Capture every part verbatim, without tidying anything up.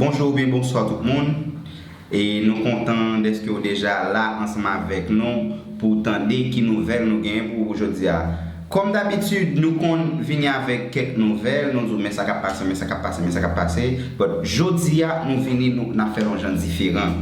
Bonjou oubyen bonswa tout moun. E nou kontan dèske w deja la ansanm avèk nou pou w tande ki nouvèl nou genyen pou ou jodi a. Kòm dabitid, nou konn vini avèk kèk nouvèl, nou di w men sa k ap pase, men sa k ap pase, men sa k ap pase. But jodi a, nou vini, nou, n ap fè l yon jan diferan.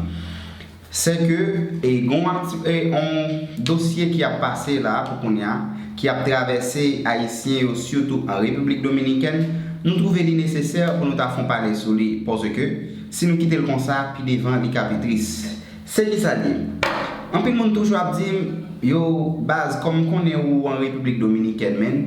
Sèke, e, gon akti-, e, on dosye ki ap pase la pou kounye a, ki ap travèse Ayisyen yo, sitou an Repiblik Dominikèn, nou twouve li nesesè pou nou ta fè on pale sou li, paske si nou kite l konsa, pi devan, li ka pi tris. Se ki sa l ye? Anpil moun toujou ap di m, yo, baz, kòm m konnen ou an Repiblik Dominikèn, menn,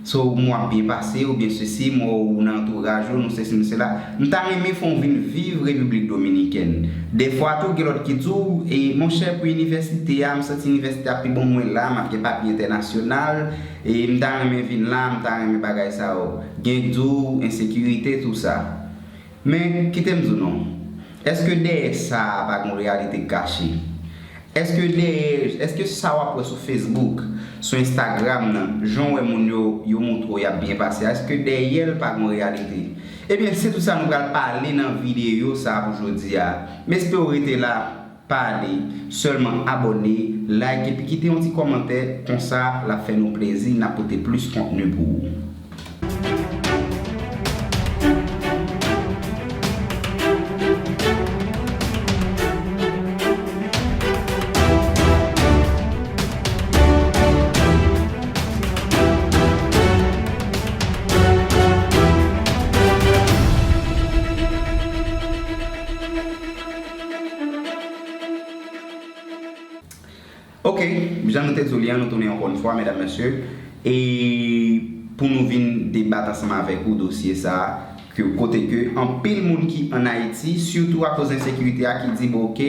so, m wè w ap byen pase, oubyen sesi, m wè w nan antouraj ou, nou sesi, nou sela. M ta renmen fè w vin viv Repiblik Dominikèn. Dèfwa tou, gen lòt ki di w, e, monchè, pou inivèsite a, m santi inivèsite a pi bon mwen la, m ap gen papye entènasyonal, e, m ta renmen vin la, m ta renmen bagay sa yo. Gen k di w, ensekirite, tou sa. Men, kite m di w non, èske dèyè sa a pa gen yon reyalite k kache? Èske dèyè, èske sa w ap wè sou Facebook, sou Instagram nan, jan w wè moun yo, yo montre w y ap byen pase a, èske dèyè l pa gen yon reyalite? Ebyen, se tout sa nou pral pale nan videyo sa a pou jodi a. M espere w rete la, pa ale, sèlman abòne, like, epi kite yon ti kòmantè, konsa l ap fè nou plezi, n ap pote plis kontni pou ou. Ok, jan nou te di w li an, nou tounen ankò yon fwa, medam, mesye, e pou nou vin debat ansanm avèk ou dosye sa a, ke kote ke anpil moun ki ann Ayiti, sitou akoz ensekirite a, ki di, bon, ok,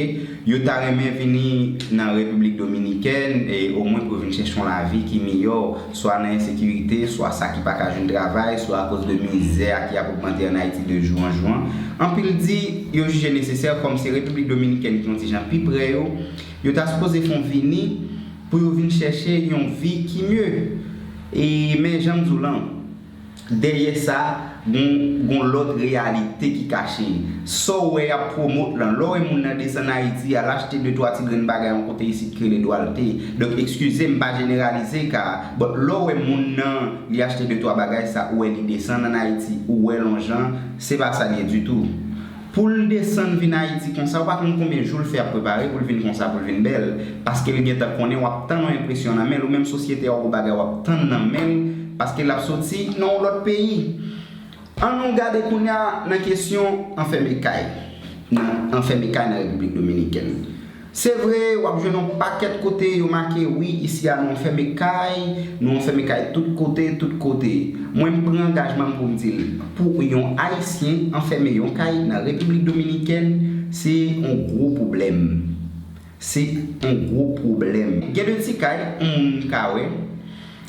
yo ta renmen vini nan Repiblik Dominikèn, e omwen pou yo vin chèche yon lavi ki miyò, swa nan ensekirite, swa sa ki pa ka jwenn travay, swa akoz de mizè a ki ap ogmante ann Ayiti de jou an jou an. Anpil di, yo jije nesesè, kòm se Repiblik Dominikèn ki yon ti jan pi prè yo, yo ta sipoze fè w vini pou yo vin chèche yon vi ki mye. E, men jan m di w lan, dèyè sa, gon, gon lòt reyalite ki kache. Sa w wè y ap pwomot lan, lè w wè moun nan desann Ayiti, al achte de twa ti grenn bagay yon kote isit ki rele Dwalte. Donk, eskize m, m pa jeneralize ka a, but lè w wè moun nan, li achte de twa bagay sa, ou wè li desann ann Ayiti, ou wè l on jan, se pa sa l ye ditou. Pou l desann vin Ayiti konsa, ou pa konn konbyen jou l fè ap prepare pou l vin konsa, pou l vin bèl, paske l gentan konnen w ap tann yon enpresyon nan men l, ou menm sosyete a, yon bagay w ap tann nan men l, paske l ap soti nan yon lòt peyi. Ann nou gade kounye a nan kesyon anfème kay, nan anfème kay nan Repiblik Dominikèn. Se vre, w ap jwenn yon pakèt kote yo make, wi, isi a nou anfème kay, nou anfème kay tout kote, tout kote. Mwen, m pran angajman m pou m di l, pou yon Ayisyen anfème yon kay nan Repiblik Dominikèn, se yon gwo pwoblèm. Se yon gwo pwoblèm. Gen de ti kay, yon moun ka wè,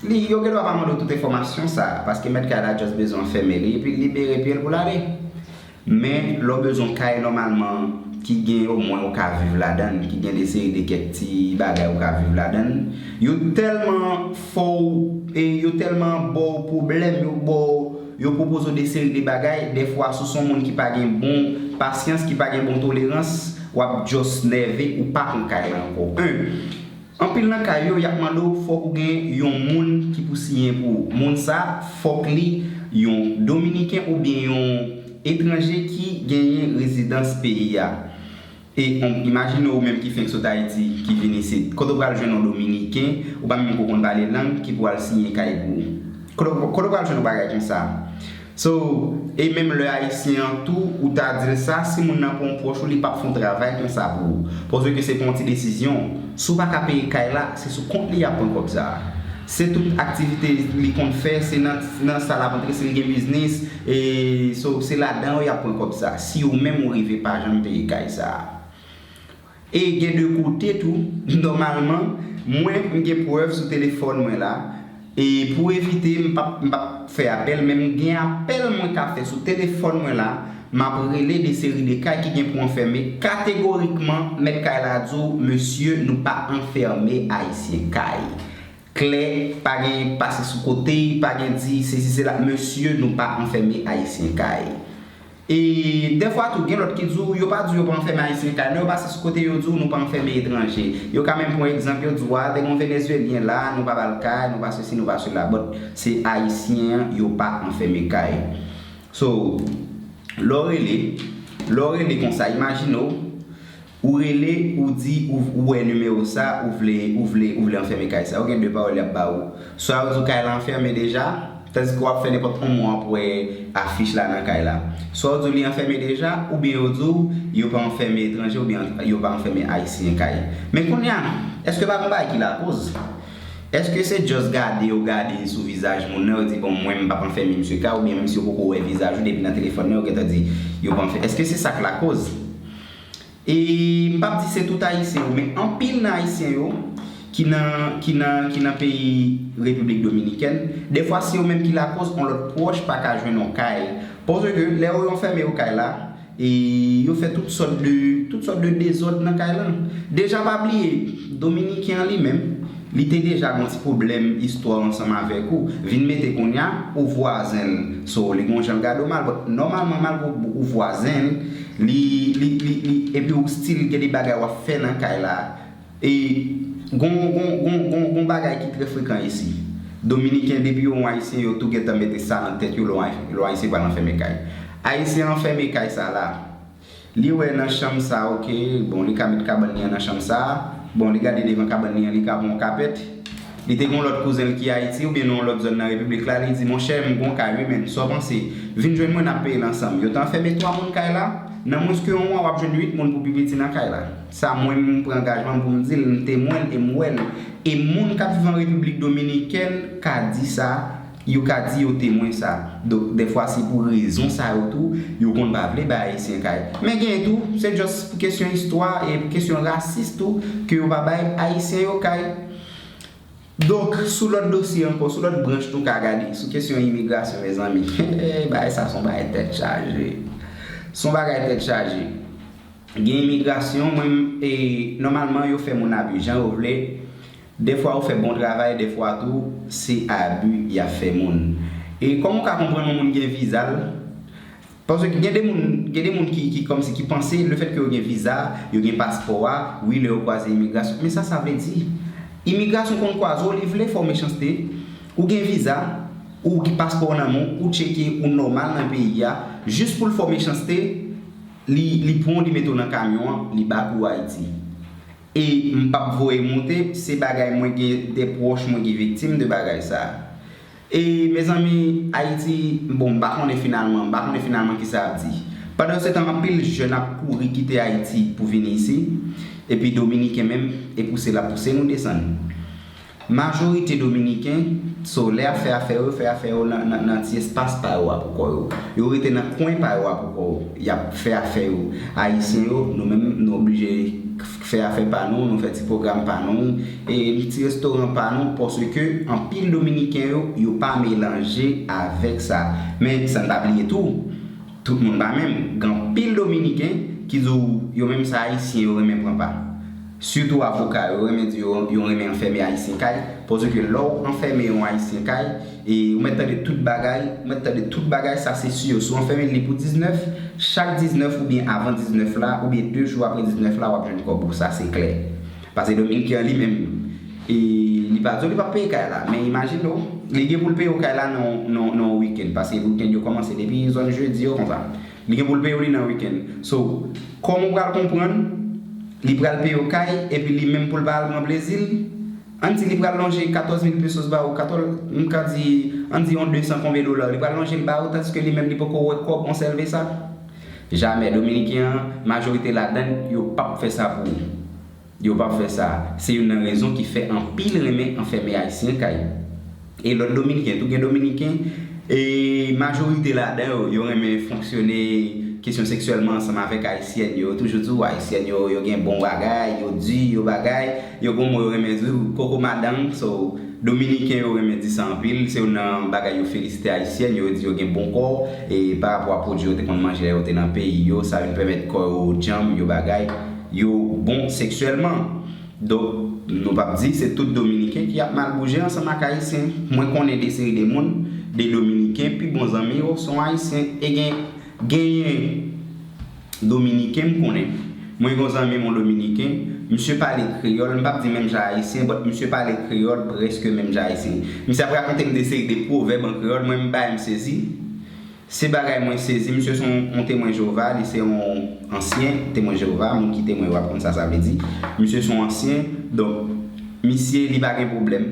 li, yo gendwa pa mande w tout enfòmasyon sa, paske mèt kay la just bezwen anfème li, epi l libere pye l pou l ale. Men, lè w bezwen kay nòmalman ki gen omwen ou ka viv ladan l, ki gen de seri de kèk ti bagay ou ka viv ladan l, yo tèlman fè w, e yo tèlman ba w pwoblèm, yo ba w, yo pwopoze w de seri de bagay, dèfwa si w se yon moun ki pa gen bon pasyans, ki pa gen bon tolerans, w ap just nève, ou pa pran kay la ankò. En, Anpil nan kay yo, y ap mande w fòk ou gen yon moun ki pou siyen pou ou. Moun sa, fòk li yon Dominiken oubyen yon etranje ki genyen rezidans peyi a. E, on, imajine ou menm ki fenk sot Ayiti, ki vin isit. Kote w pral jwenn yon Dominiken, ou pa menm ko konn pale lang, ki pou al siyen kay pou ou? Kote, kote w pral jwenn yon bagay konsa? So, e menm lè Ayisyen an tou, ou ta di l sa, si moun nan pa yon pwòch ou, li p ap fè yon travay konsa pou ou. Paske se pa yon ti desizyon. Si w pa ka peye kay la, se sou kont li y ap pran kòb sa a. Se tout aktivite li konn fè, se nan, nan sa l ap antre, si l gen biznis, e so, se ladan yo y ap pran kòb sa a. Si ou menm ou rive pa janm peye kay sa a. E gen de kote tou, nòmalman, mwen, m gen prèv sou telefòn mwen la. E pou evite, m p ap, m p ap fè apèl, men m gen apèl mwen ka fè sou telefòn mwen la, m ap rele de seri de kay ki gen pou anfème. Kategorikman, mèt kay la di w, mesye, nou pa anfème Ayisyen kay. Klè, pa gen pase sou kote, pa gen di sesi sela, mesye, nou pa anfème Ayisyen kay. E dèfwa tou, gen lòt ki di w, yo pa di w yo pa anfèmen Ayisyen kay, non, yo pase sou kote, yo di w nou pa anfèmen etranje. Yo ka menm pran egzanp, yo di w, a, te gen yon Venezyelyen la, nou pa ba l kay, nou pa sesi, nou pa sela, but se Ayisyen an, yo pa anfèmen kay. So, lè w rele, lè w rele konsa, imajine w, ou rele, ou di, ou, ou wè nimewo sa, ou vle, ou vle, ou vle anfèmen kay sa. Ou gen de pawòl y ap ba ou. Swa yo di w kay la anfèmen deja, tandiske w ap fè nenpòt yon mwa w ap wè afich la nan kay la. Swa yo di w li anfèmen deja, oubyen yo di w yo pa anfèmen etranje, oubyen yo pa anfèmen Ayisyen kay. Men kounye a, èske pa gen yon bagay ki lakoz? Èske se just gade yo gade sou vizaj moun nan, yo di, bon, mwen m p ap anfèmen misye kay, oubyen menm si yo poko wè vizaj ou depi nan telefòn nan, yo gentan di yo pa anfèmen? Èske se sa k lakoz? E m p ap di se tout Ayisyen yo, men anpil nan Ayisyen yo ki nan, ki nan, ki nan peyi Repiblik Dominikèn, dèfwa se yo menm ki lakoz yon lòt pwòch pa ka jwenn yon kay. Paske lè yo anfèmen yo kay la, e yo fè tout sòt de, tout sòt de dezòd nan kay lan. Deja pa bliye, Dominiken an li menm, li te deja gen yon ti pwoblèm istwa ansanm avèk ou. Vin mete kounye a, ou vwazen l. So, li gen yon jan l gade w mal, but nòmalman, malgre ou, ou vwazen l, li, li, li, li, epi ou still gen de bagay w ap fè nan kay la. E gon, gon, gon, gon, gon bagay ki trè frekan isi. Dominiken, depi yo wè Ayisyen, yo tou gentan mete sa nan tèt yo, lè w Ay-, lè w Ayisyen pral anfèmen kay. Ayisyen anfèmen kay sa la. Li wè nan chanm sa, oke, bon, li ka met kabann li an nan chanm sa. Bon, li gade devan kabann li an, li ka pran yon kapèt. Li te gen yon lòt kouzen l ki Ayiti oubyen nan yon lòt zòn nan repiblik la, li di, monchè, m gon kay wi, men sa w panse? Vin jwenn mwen, n ap peye l ansanm. Yo te anfèmen twa moun kay la, nan mwens ke yon mwa, w ap jwenn uit moun pou pi piti nan kay la. Sa, mwen, m pran angajman m pou m di l, m temwen l e m wè l. E moun k ap viv an Repiblik Dominikèn ka di sa, yo ka di yo temwen sa. Donk, dèfwa, se pou rezon sa yo tou, yo konn pa vle bay Ayisyen kay. Men gen tou, se just pou kesyon istwa e pou kesyon rasis tou, ke yo pa bay Ayisyen yo kay. Donk, sou lòt dosye ankò, sou lòt branch nou ka gade, sou kesyon imigrasyon, mezanmi. Bagay sa se yon bagay tèt chaje. Se yon bagay tèt chaje. Gen imigrasyon, mwen, e, nòmalman, yo fè moun abi jan yo vle. Dèfwa, yo fè bon travay, dèfwa tou, se abi y ap fè moun. E kòman w ka konprann yon moun gen viza l, paske gen de moun, gen de moun ki, ki kòmsi ki panse lefètke yo gen viza, yo gen paspò a, wi, lè yo kwaze imigrasyon. Men sa sa vle di? Imigrasyon konn kwaze w, li vle fè w mechanste. Ou gen viza, ou gen paspò w nan men w, ou tcheke, ou nòmal nan peyi a, jis pou l fè w mechanste, li, li pran w, li mete w nan kamyon an, li bake w Ayiti. E m p ap voye moute, se bagay mwen gen de pwòch mwen ki viktim de bagay sa. E mezanmi, Ayiti, bon, m pa konnen finalman, m pa konnen finalman kisa ap di. Pandan se tan, anpil jèn ap kouri kite Ayiti pou vini isi, epi Dominiken menm, e pouse l ap pouse nou desann. Majorite Dominiken, so, lè y ap fè afè yo, yo fè afè yo nan, nan, nan ti espas pa yo a pou kò yo. Yo rete nan kwen pa yo a pou kò yo. Y ap fè afè yo. Ayisyen yo, nou menm, nou oblije fè afè pa nou, nou fè ti pwogram pa nou, e ti restoran pa nou, paske anpil Dominiken yo, yo pa melanje avèk sa. Men, sa n pa bliye tou, tout moun pa menm. Gen anpil Dominiken ki di w yo menm se Ayisyen yo renmen pran pa. Sitou avoka yo, yo renmen di yo, yo renmen anfèmen Ayisyen kay, paske lè w anfèmen yon Ayisyen kay, e ou mèt tande tout bagay, ou mèt tande tout bagay, sa se si. Si w anfèmen li pou diznèf, chak diznèf oubyen avan diznèf la, oubyen de jou apre diznèf la, w ap jwenn kòb ou, sa se klè. Paske Dominiken an li menm, e li pa di w li p ap peye kay la, men imajine w, li gen pou l peye w kay la nan, nan, nan yon wikenn, paske wikenn yo kòmanse depi zòn jedi yo konsa. Li gen pou l peye w li nan wikenn. So, kòman w pral konprann li pral peye w kay, epi li menm pou l pa al pran plezi l? Ann di li pral lonje katòz mil pesos ba ou, katòz, m ka di, ann di yon de san konbyen dola, li pral lonje l ba ou, tandiske li menm li poko wè kòb yon sèl pesa? Jamè. Dominiken an, majorite ladan l, yo p ap fè sa pou ou. Yo p ap fè sa. Se youn nan rezon ki fè anpil renmen anfèmen Ayisyen kay. E lòt Dominiken tou, gen Dominiken, e majorite ladan yo, yo renmen fonksyone kesyon seksyèlman ansanm avèk Ayisyèn yo. Yo toujou di w Ayisyèn yo, yo gen bon bagay, yo di, yo bagay, yo gon mo yo renmen di w, koko madanm. So, Dominiken yo renmen di sa anpil, se youn nan bagay yo felisite Ayisyèn yo, yo di yo gen bon kò, e pa rapò a pwodui yo te konn manje lè yo te nan peyi yo, sa vin pèmèt kò yo djanm, yo bagay, yo bon seksyèlman. Donk, nou p ap di se tout Dominiken ki ap mal bouje ansanm ak Ayisyen. Mwen konnen de seri de moun, de Dominiken, pi bon zanmi yo se yon Ayisyen, e gen Genyen Dominiken m konnen. Mwen gen yon zanmi m yon Dominiken, misye pale kreyòl, m p ap di menm jan Ayisyen, but misye pale kreyòl prèske menm jan Ayisyen. Misye ap rakonte m de seri de pwovèb an kreyòl, mwen m bay m sezi. Se bagay mwen sezi, misye se yon, yon Temwen Jewova, li se yon ansyen Temwen Jewova, moun ki Temwen yo ap konn sa sa vle di. Misye se yon ansyen, donk, misye li pa gen pwoblèm.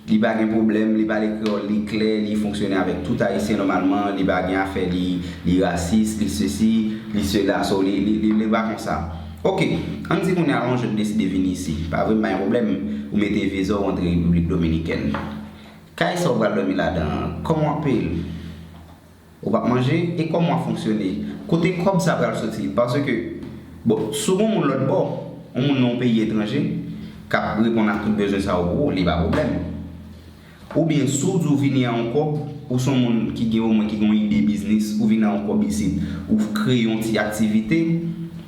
Li pa gen pwoblèm, li pale kreyòl, li klè, li fonksyone avèk tout Ayisyen nòmalman, li pa gen afè li, li rasis, li sesi, li sela, so li, li, li, li pa konsa. Oke, ann di kounye a yon jou m deside vin isi, pa vre, m pa gen pwoblèm, ou mete viza w antre Repiblik Dominikèn. Kay sa w pral dòmi ladan an, kòman w ap peye l? Ou p ap manje, e kòman w ap fonksyone? Kote kòb sa pral soti? Paske, bon, si w gen yon moun lòt bò, yon moun nan yon peyi etranje, k ap reponn ak tout bezwen sa yo pou ou, li pa pwoblèm. Oubyen, si w di w vini a yon kòb, ou se yon moun ki gen omwen ki gen yon ide biznis, ou vini a yon kòb isit, ou kreye yon ti aktivite,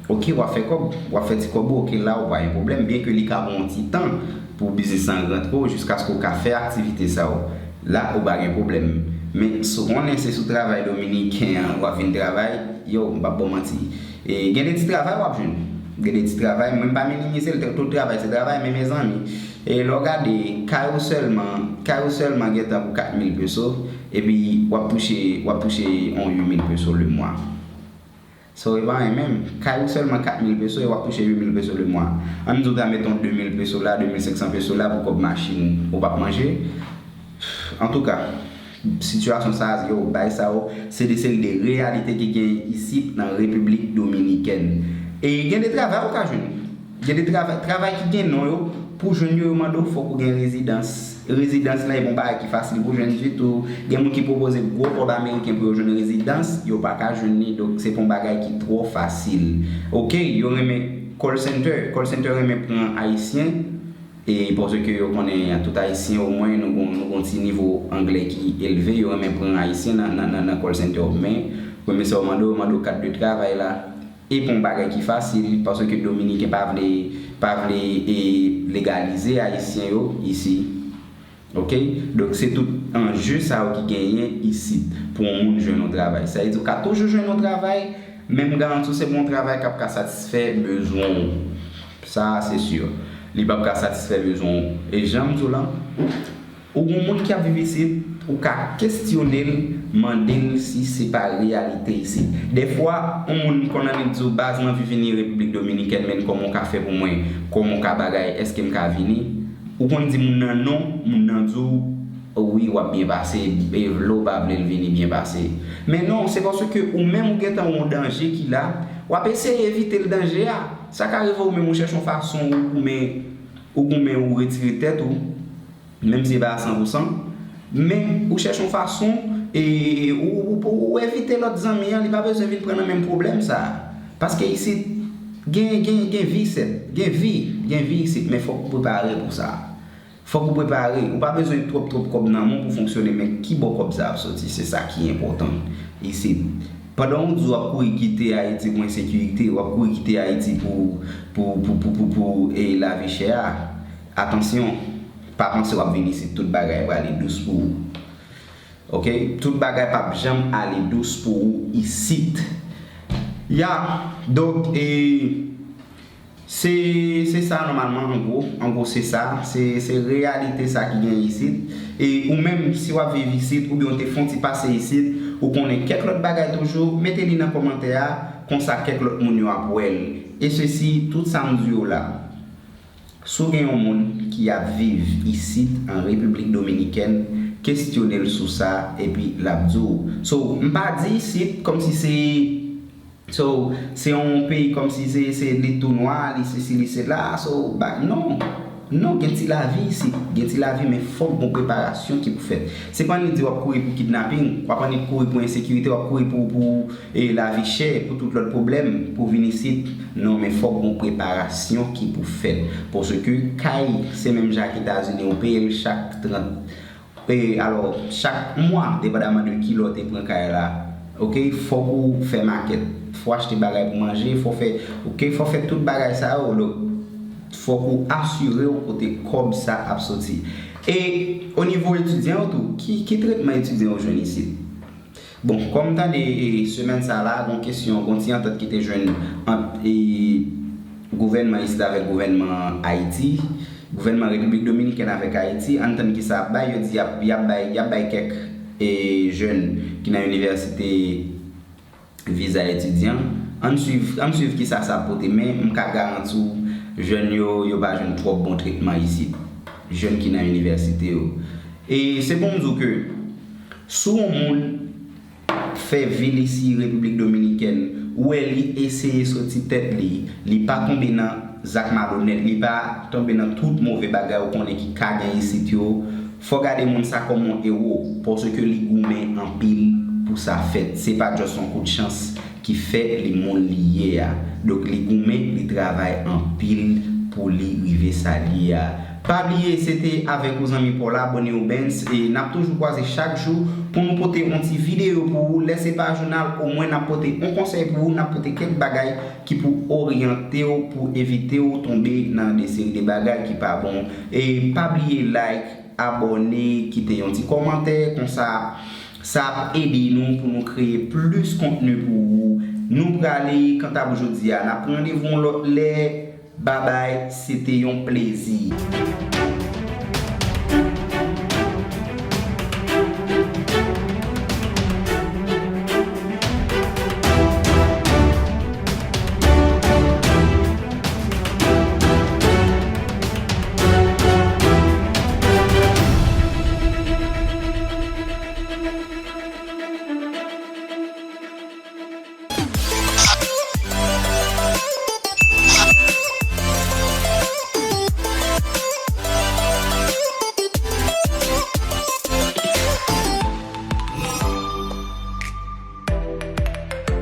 oke, w ap fè kòb, w ap fè ti kòb ou, oke, la ou pa gen pwoblèm, byen ke li ka pran yon ti tan pou biznis lan rantre w jiskaske w ka fè aktivite sa yo. La, ou pa gen pwoblèm. Men, si w konnen se sou travay dominiken an w ap vin travay, yo, m p ap ba w manti. E gen de ti travay w ap jwenn. Gen de ti travay, mwen m pa minimize l, tout travay se travay, men mezanmi, e lè w gade, kay ou sèlman, kay ou sèlman gentan pou kat mil peso, epi w ap touche, w ap touche yon uit mil peso le mwa. So, e pa anyen menm. Kay ou sèlman kat mil peso e w ap touche uit mil peso le mwa. Ann di w ta met yon de mil peso la, de mil senk san peso la pou kòb machin ou p ap manje. Antouka, sitiyasyon sa a, yo, bay sa yo, se de seri de reyalite ki genyen isit nan Repiblik Dominikèn. E gen de travay ou ka jwenn. Gen de travay, travay ki gen non yo, pou jwenn yo, yo mande w fòk ou gen rezidans. Rezidans lan, e pa yon bagay ki fasil pou jwenn ditou. Gen moun ki pwopoze gwo kòb ameriken pou yo jwenn rezidans, yo pa ka jwenn li, donk se pa yon bagay ki twò fasil. Oke, yo renmen call center, call center renmen pran Ayisyen, e paske yo konnen tout Ayisyen omwen nou gon, nou gon ti nivo anglè ki elve, yo renmen pran Ayisyen nan, nan, nan, nan call center. Men, premye sa yo mande w, yo mande w kat de travay la. E pa yon bagay ki fasil, paske Dominiken pa vle, pa vle, e, legalize Ayisyen yo isi. Oke? Donk, se tout anje sa yo ki genyen isit pou yon moun jwenn yon travay. Sa vle di, ou ka toujou jwenn yon travay, men m garanti w, se pa yon travay k ap ka satisfè bezwen w. Sa, se si. Li p ap ka satisfè bezwen w. E jan m di w lan, ou gon moun ki ap viv isit, ou ka kesyone l, mande l si se pa reyalite isit. Dèfwa, yon moun konn annik di w, "Baz, m anvi vini Repiblik Dominikèn, men kòman w ka fè pou mwen? Kòman w ka bagay? Èske m ka vini?" Ou konn di moun nan non, moun nan di w, "Wi, w ap byen pase, e vle w pa vle l vini byen pase." Men non, se paske ou menm ou gentan wè yon danje ki la, w ap eseye evite l danje a. Sa ka rive ou menm ou chèche yon fason ou goumen, ou goumen ou retire tèt ou. Menm si se pa a san pou san, men ou chèche yon fason, e, ou, ou, ou, ou evite lòt zanmi an, li pa bezwen vin pran nan menm pwoblèm sa a. Paske isit, gen, gen, gen vi isit, gen vi, gen vi isit, men fòk ou prepare pou sa. Fòk ou prepare, ou pa bezwen twòp, twòp kòb nan men w pou fonksyone, men ki bò kòb sa ap soti, se sa ki enpòtan isit. Pandan w di w ap kouri kite Ayiti pou ensekirite, w ap kouri kite Ayiti pou, pou, pou, pou, pou, pou, e, lavi chè a, atansyon, pa panse w ap vin isit, tout bagay prale dous pou ou. Oke? Tout bagay p ap janm ale dous pou ou isit. Ya, donk, e, se, se sa nòmalman, an gwo. An gwo, se sa. Se, se reyalite sa ki gen isit. E ou menm, si w ap viv isit, oubyen w te fè yon ti pase isit, ou konnen kèk lòt bagay toujou, mete li nan kòmantè a, konsa kèk lòt moun yo ap wè l. E sesi, tout sa m di yo la. Si w gen yon moun ki ap viv isit an Repiblik Dominikèn, kesyone l sou sa, epi l ap di w. So, m pa di isit kòmsi se, so, se yon peyi kòmsi se, se li tou nwa, li sesi, li sela, so, ba, non. Non, gen ti lavi isit, gen ti lavi, men fòk gon preparasyon ki pou fèt. Se pa annik di w ap kouri pou kidnaping, w ap annik kouri pou ensekirite, w ap kouri pou, pou e lavi chè, pou tout lòt pwoblèm, pou vin isit. Non, men fòk gon preparasyon ki pou fèt. Paske kay, se menm jan ak Etazini, ou peye l chak trant, e, alò, chak mwa, depandaman de kilè w te pran kay la. Oke, fòk ou fè makèt, fò w achte bagay pou manje, fò w fè, oke, fò w fè tout bagay sa yo. Donk, fòk ou asire w kote kòb sa ap soti. E o nivo etidyan yo tou, ki, ki tretman etidyan yo jwenn isit? Bon, kòm tande e, semèn sa la, gon kesyon, gon ti antant ki te jwenn ant e, gouvènman isit avèk gouvènman Ayiti, gouvènman Repiblik Dominikèn avèk Ayiti, ann tann ki sa ap bay, yo di y ap, y ap bay, y ap bay kèk e, jèn ki nan inivèsite viza etidyan. Ann swiv, ann swiv ki sa sa ap pote, men m ka garanti w, jèn yo, yo pa jwenn twòp bon tretman isit. Jèn ki nan inivèsite yo. E se pou m di w ke si yon moun fè vil isi Repiblik Dominikèn, ou wè li eseye soti tèt li, li pa tonbe nan zak malonèt, li pa tonbe nan tout move bagay ou konnen ki ka gen isit yo, fò gade moun sa kòm yon ewo, paske li goumen anpil pou sa fèt. Se pa just yon kout chans ki fè li moun li ye a. Donk li goumen, li travay anpil pou li rive sa li ye a. Pa bliye, se te avèk ou zanmi pa w la, Bonnie Ubens, e n ap toujou kwaze chak jou pou nou pote yon ti videyo pou ou. Lè se pa jounal, omwen n ap pote yon konsèy pou ou, n ap pote kèk bagay ki pou oryante w, pou evite w tonbe nan de seri de bagay ki pa bon. E pa bliye like, abòne, kite yon ti kòmantè, konsa sa ap ede nou pou nou kreye plis kontni pou ou. Nou prale, kanta pou jodi a, n ap pran randevou yon lòt lè. Babay, se te yon plezi.